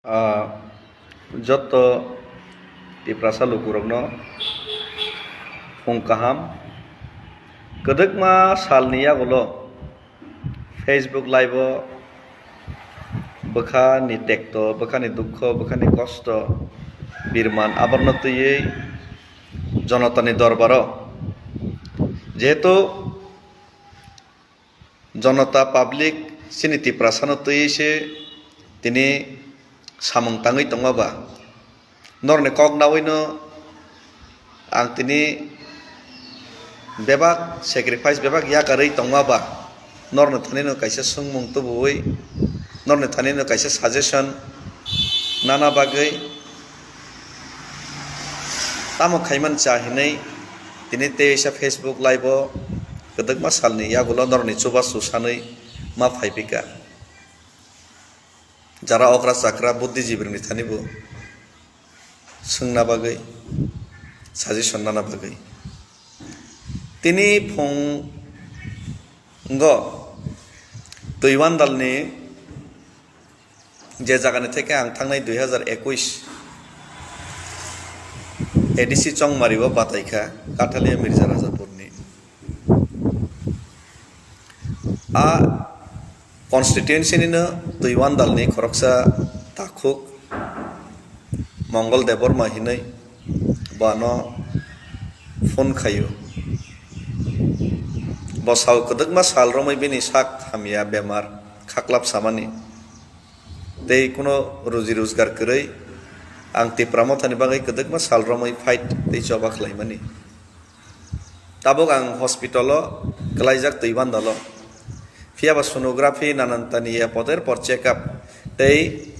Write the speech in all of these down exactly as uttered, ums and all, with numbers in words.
Ah, jotto Tiprasa lukurokno phung kaham. Kwdwkma salni yagulo Facebook live-o bwkhani tekto, bwkhani dukho, bwkhani kosto, birman aborno twiwi jonotani dorbaro. Jehetu Jonota public chini Tiprasano twiwi se tini samung tangwi tongma ba, norokni kok nawino ang tini bebak sacrifice, bebak yakarwi tongma ba, norokni thanino kaisa swngmung tubuwi, norokni thanino kaisa suggestion nana bagwi tamo khaimani cha hinwi tini teisa Facebook live-o kwdwkma salni yagulo norokni chubachu sanwi ma phaipika. Jara okra chakra buddhijibirokni thani bo swngna bagwi, suggestion nana bagwi. Tini phungo Twiwandalni je jagani theke ang thangnai dui hazar ekush A D C Chongmari o batai kha, Kathalia Mirza Rajapurni. A constituency nino Twiwandalni khoroksa takhuk Mongol Debbarma hinwi bo ano phone khaio. Bo sao kwdwkma sal romwi bini sak hamya bemar khaklap samani. Tei kuno ruji rojgar kwrwi ang Tipra Mothani bagwi kwdwkma sal romwi fight tei choba khlaimani. Tabuk ang hospital-o kwlaijak Twiwandalo. Phiya ba sonography, nanantani ya poder por check-up tei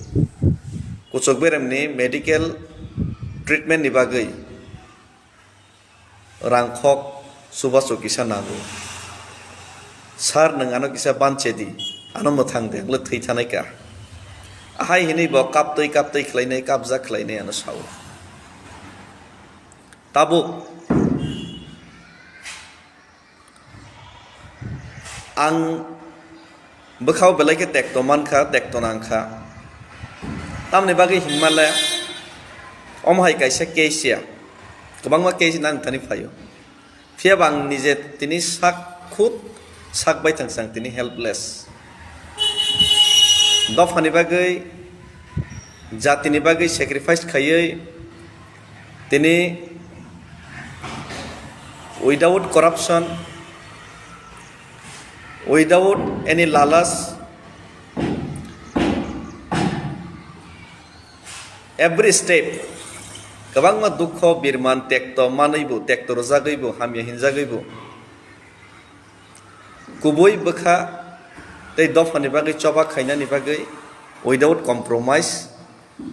kuchuk beremni medical treatment-ni bagwi rangkhok chubachu kisa nango. "Sir, nwng ano kisa banche di, ano mwthang de, ang le thwi thanai ka." Ahai hinwi bo kaptwi kaptwi khlainai, kapjak khlainai ano sao. Tabuk ang bwkhao belai khe tekto mankha, tekto nangkha. Tamni bagwi hinmale omo hai kaisa case ya, kwbangma case nang thani phaio. Phiya ba ang nije tini sak khud sak bai thang sang tini helpless. Dophani bagwi, jatini bagwi sacrifice khaiwi tini without corruption, without any lalas, every step kwbangma dukho birman tekto manwibo, tekto rwjagwibo, hamya hinjagwibo, kubui bwkha tei dophani bagwi choba khainani bagwi without compromise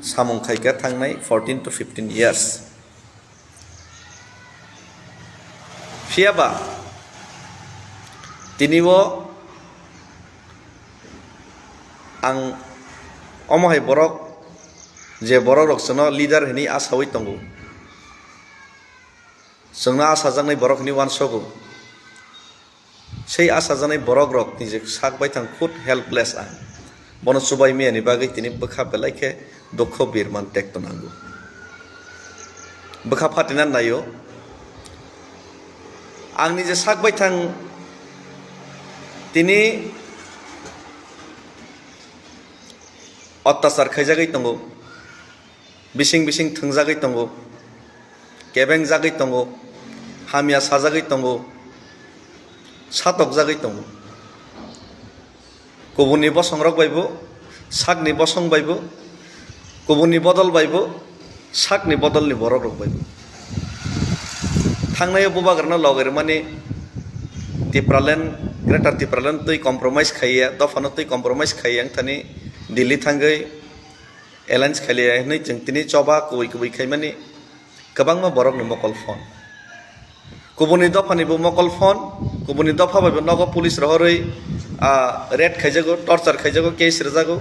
samung khaikha thangnai fourteen to fifteen years. Phiya ba tini o ang omo hai borok, je borok rok chwngno leader hinwi asaui tongo, chwngno asajaknai borok hinwi uansogo. Sei achajaknai borokrok nijek sak baithang khud helpless ang. Bono chubai miyani bagwi tini bwkha belai khe dukho birman tekto nango. Bwkha phatina naio. Ang nije sak baithang tini ottachar khaijagwi tongo. Bising bising thwngjagwi tongo, kebengjagwi tongo, hamya sajagwi tongo, satokjagwi tongo. Kubunni bosongrok baibo, sakni bosong baibo, kubunni bodol baibo, sakni bodolni borokrok baibo. Thangnaio bubagrano logwi rwmani Tipraland, Greater Tipraland twi compromise khaiya, dophano twi compromise khaiya wngthani Delhi thangwi alliance khailiya hinwi chwng tini choba kubui kubui khaimani kwbangma borokni mokol phone. Kubuni dophanibo mokol phone, kubuni dopha baibo nogo police rohorwi, ah, raid khaijago, torture khaijago, case rwjago.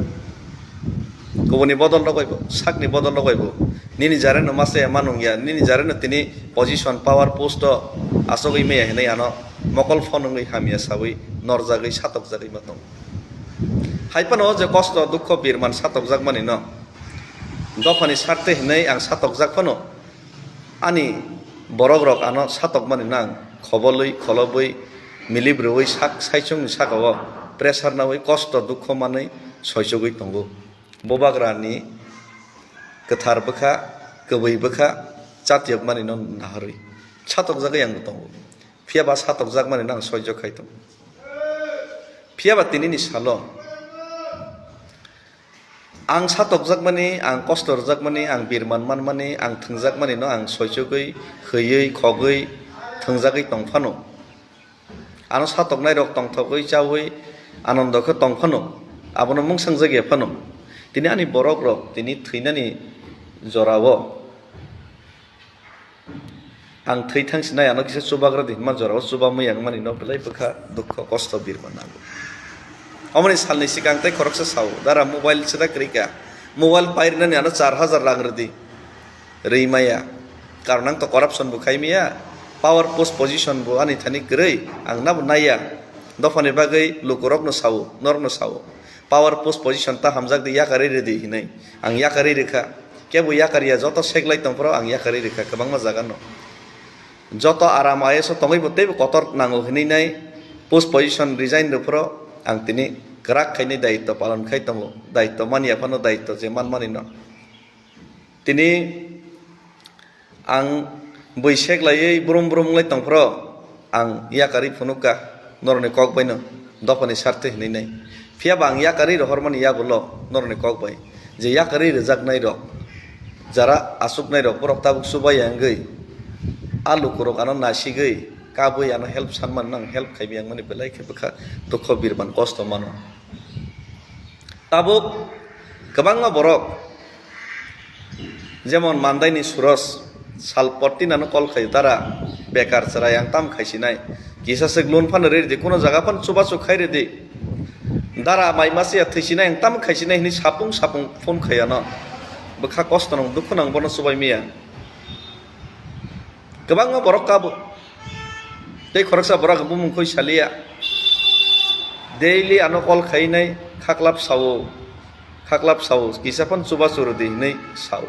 Kubuni bodol rok baibo, sakni bodol rok baibo. Nini jareno masa ya manung ya, nini jareno tini position, power, post o asogwi maya hinwi ano mokol phone wngwi hamya sawi norjagwi satokjagwi ma tongo. Hai phano o je kosto dukho birman satokjakmani no Dophani sartwi hinwi ang satokjak phano, ani borok rok ano satokmani no ang khobolwi kholobwi milip rwui sak saichungni saka o pressure naui kosto dukho manwi soichugwi tongo. Bubagrani kwthar bwkha, kwbwi bwkha, chatiyokmani no naharwi satokjagwi ang tongo. Phiya ba satokjakmani no ang soijo khai tongo. Phiya ba tinini salo ang satokjakmani, ang kosto rwjakmani, ang birman manmani, ang thwngjakmani no ang soichugwi, hwiwi, khogwi, thwngjagwi tong phano. Ano satoknai rok tongthogwi, chaui, anondo khe tong phano. Abono mungsangjak ya phano. Tini ani borok rok tini thwinani jorao. Ang thwi thang sinai ano kisa chubagra di hwnma jorao chubamwi ang mani no belai bwkha dukho kosto birma nango. Omoni salni sikang tei khoroksa sao, "Dara mobile sida kwrwi ka, mobile pairinani ano char hajar rang rwdi." Rwi maya. Karon ang to corruption bo khai maya, power post position bo ani thani kwrwi, ang nabo naiya. Dophani bagwi lukurokno sao, norokno sao. Power post position ta hamjak di, yakarwi rwdi hinwi. Ang yakarwi rwkha. Kebo yakarya, joto seklai tongphuru ang yakarwi rwkha kwbangma jaga no. Joto aram I A S o tongwi bo teibo kotor nango hinwi nai post position resign rwphuru ang tini kwrak khainai daitw palon khai tongo. Daitw manya phano daitw je manmani no. Tini ang bui seklaiwi brum brum wnglai tongphuru ang yakarwi phunukha norokni kok baino dophani sartwi hinwi nai. Phiya ba ang yakarwi rohormani yagulo norokni kok bai je yakarwi rwjaknai rok, jara achuknai rok borok tabuk chubaiya wngwi a lukurok ano nasigwi kabui ano help sanmani no ang help khaimaya wngmani belai khe bwkha dukho birman kosto mano. Tabuk kwbangma borok jemon Mandaini Suros sal pottinano call khaio, "Dara bekar chwrai ang tam khaisinai, kisa swk loan phano riri di, kuno jaga phano chubachu khai ridi, dara mai masiya thwisinai ang tam khaisinai," hinwi sapung sapung phone khai ano. Bwkha kosto nang dukhu nang bono chubai miya. Kwbangma borok kabo. Tei khoroksa borok bumung khoi saliya. Daily ano call khainai khaklap sao. Khaklap sao. Kisa phano chubachu rwdi hinwi sao.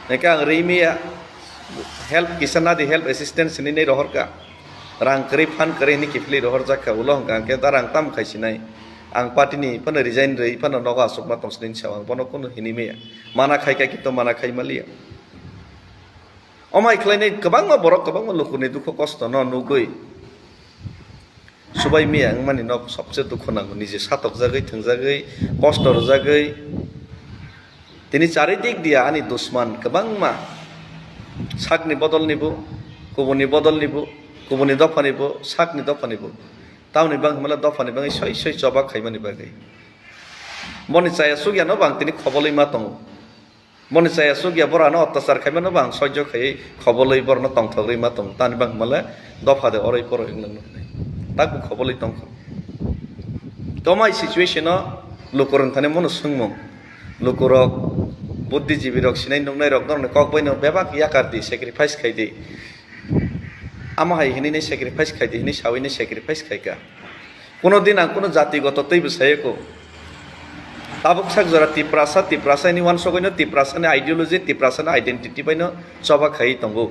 Hingke ang rimiya help kisa nadi help assistance hinwi nai rohorka. Rang kwrwi phan kwrwi hinwi kiphilwi rohorjakha. Ulo hwnkha hwnkhe da rang tam khaisinai. Ang party ni phano resign rwi phano nogo aswkma tongsinai sao. Ang bono kunu hinwi maya. Mana khaika kintu mana khai maliya. Omai khlainai kwbangma borok, kwbangma lukurni dukhu kosto no nugwi subai miya wngmani no sobse dukhu nango, nije satokjagwi, thwngjagwi, kosto rwjagwi. Tini charidik dia ani dusman kwbangma, sakni bodol nibo, kubuni bodol nibo, kubuni dopha nibo, sakni dopha nibo. Tamoni bang hwnmale dopha ni bangwi soi soi choba khaimani bagwi. Boni chaya sugya no bang tini khobolwi ma tongo. Boni chaya sugya borano ottachar khaimano bang soijo khaiwi khobolwi borno tongthok rwi ma tongo. Tani bang hwnmale dopha de oroi poroi wng nang nuknai. Takbo khobolwi tongkha. Tomai situation o lukurok thani mono swngmung. Lukurok buddhijibi rok sinai nuknai rok norokni kok baino bebak yakar di, sacrifice khai di. Amo hai hinwi nai sacrifice khai di hinwi sawi nai sacrifice khai ka. Kuno din ang kuno jati goto teibo sayo ko. Tabuk sak jora Tiprasa, Tiprasa ni wansogwi no Tiprasa ni ideology, Tiprasa ni identity bai no choba khai tongo.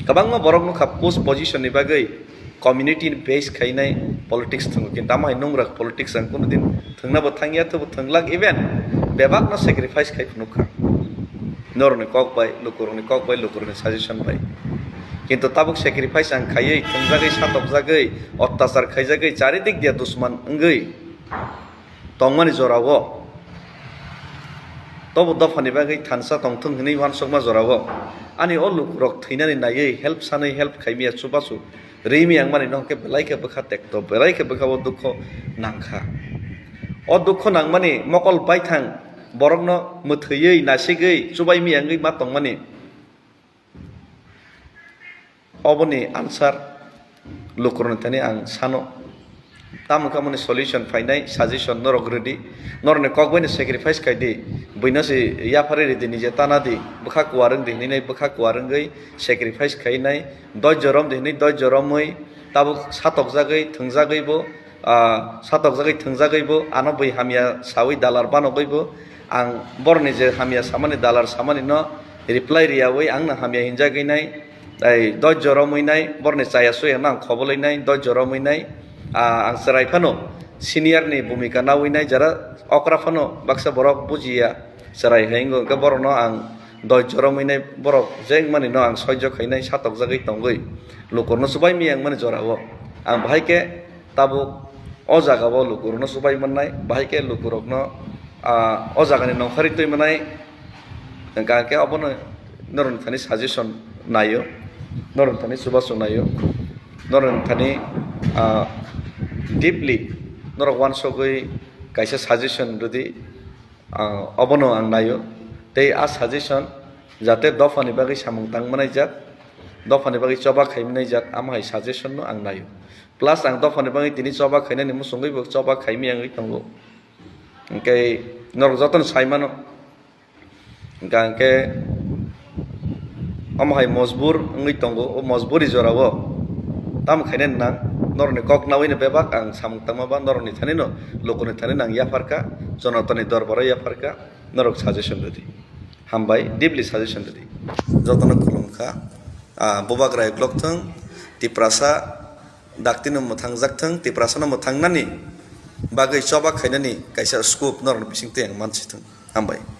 Kwbangma borok nukha post position ni bagwi community ni base khainai politics thwngo, kintu amo hai nungrak politics ang kuno din thwngna bo thangya, tobo thwnglak even bebak no sacrifice khai phunukha. Norokni kok bai, lukurokni kok bai, lukurokni suggestion bai. Kintu tabuk sacrifice ang khaiwi, thwngjagwi, satokjagwi, ottachar khaijagwi, charidik dia dusman wngwi tongmani jorao, tobo dophani bagwi thansa tongthwng hinwi uansukma jorao, ani o lukurok thwinani naiwi help sanwi help khaimya chubachu rimi ang mani no hwnkhe belai khe bwkha tekto, belai khe bwkha o dukho nangkha. O dukho nangmani mokol baithang borokno mwthwiwi, nasigwi, chubaimi wngwi ma tongmani. Oboni answer lukurokni thani ang sano. Tamo khe amoni solution phainai, suggestion norok rwdi. Norokni kok baino sacrifice khaidi. Buino se yapharwi ridi, nije tana di. Bwkha kuar wngdi hinwi nai bwkha kuar wngwi sacrifice khainai. Doijjo romdi hinwi doijjo romwi tabuk satokjagwi, thwngjagwi bo, ah, satokjagwi, thwngjagwi bo, ano bui hamya sawi dalar banogwi bo, Ang borni je hamya samani, dalar samani no reply riyawi ang no hamya hinjagwi nai, tai dojjo romwi nai, borni chaya suya no ang khobolwi nai, dojjo romwi nai, ah, ang chwrai phano senior ni bhumika nawi nai, jara okra phano baksa borok bujiya chwrai hai wngkha, borok no ang dojjo romwi nai, borok je wngmani no ang sojjo khainai, satokjagwi tongwi lukurno chubai miya wngmani jorao ang bahai khe tabuk o jagao lukurokno chubai mannai, bahai khe lukurokno, ah, o jagani nongkhorwi twi mannai. Hwnkha khe obono norokni thani suggestion naio, norokni thani chubachu naio, norokni thani, ah, deeply norok uansugwi kaisa suggestion rwdi, ah, obono ang naio. Tei a suggestion jate dophani bagwi samung tang manai jak, dophani bagwi choba khai manai jak, amo hai suggestion no ang naio. Plus ang dophani bagwi tini choba khainani muchungwi bo choba khaimya wngwi tongo. Hwnkhe norok jotono sai mano. Hwnkha hwnkhe omo hai mojbur wngwi tongo, o mojburi jorao tamo khainani nang, norokni kok nawino bebak ang samung tangma ba norokni thanino, lukurokni thanino ang yapharkha, Jonatani dorbaro yapharkha, norok suggestion rwdi. Hambai, deeply suggestion rwdi. Jotono khulumkha. Ah, bubagra uklok thung, Tiprasa daktino mwthangjak thung, Tiprasano mwthangnani bagwi choba khainani kaisa scope norokni bisingtwi ang mansi thung. Hambai.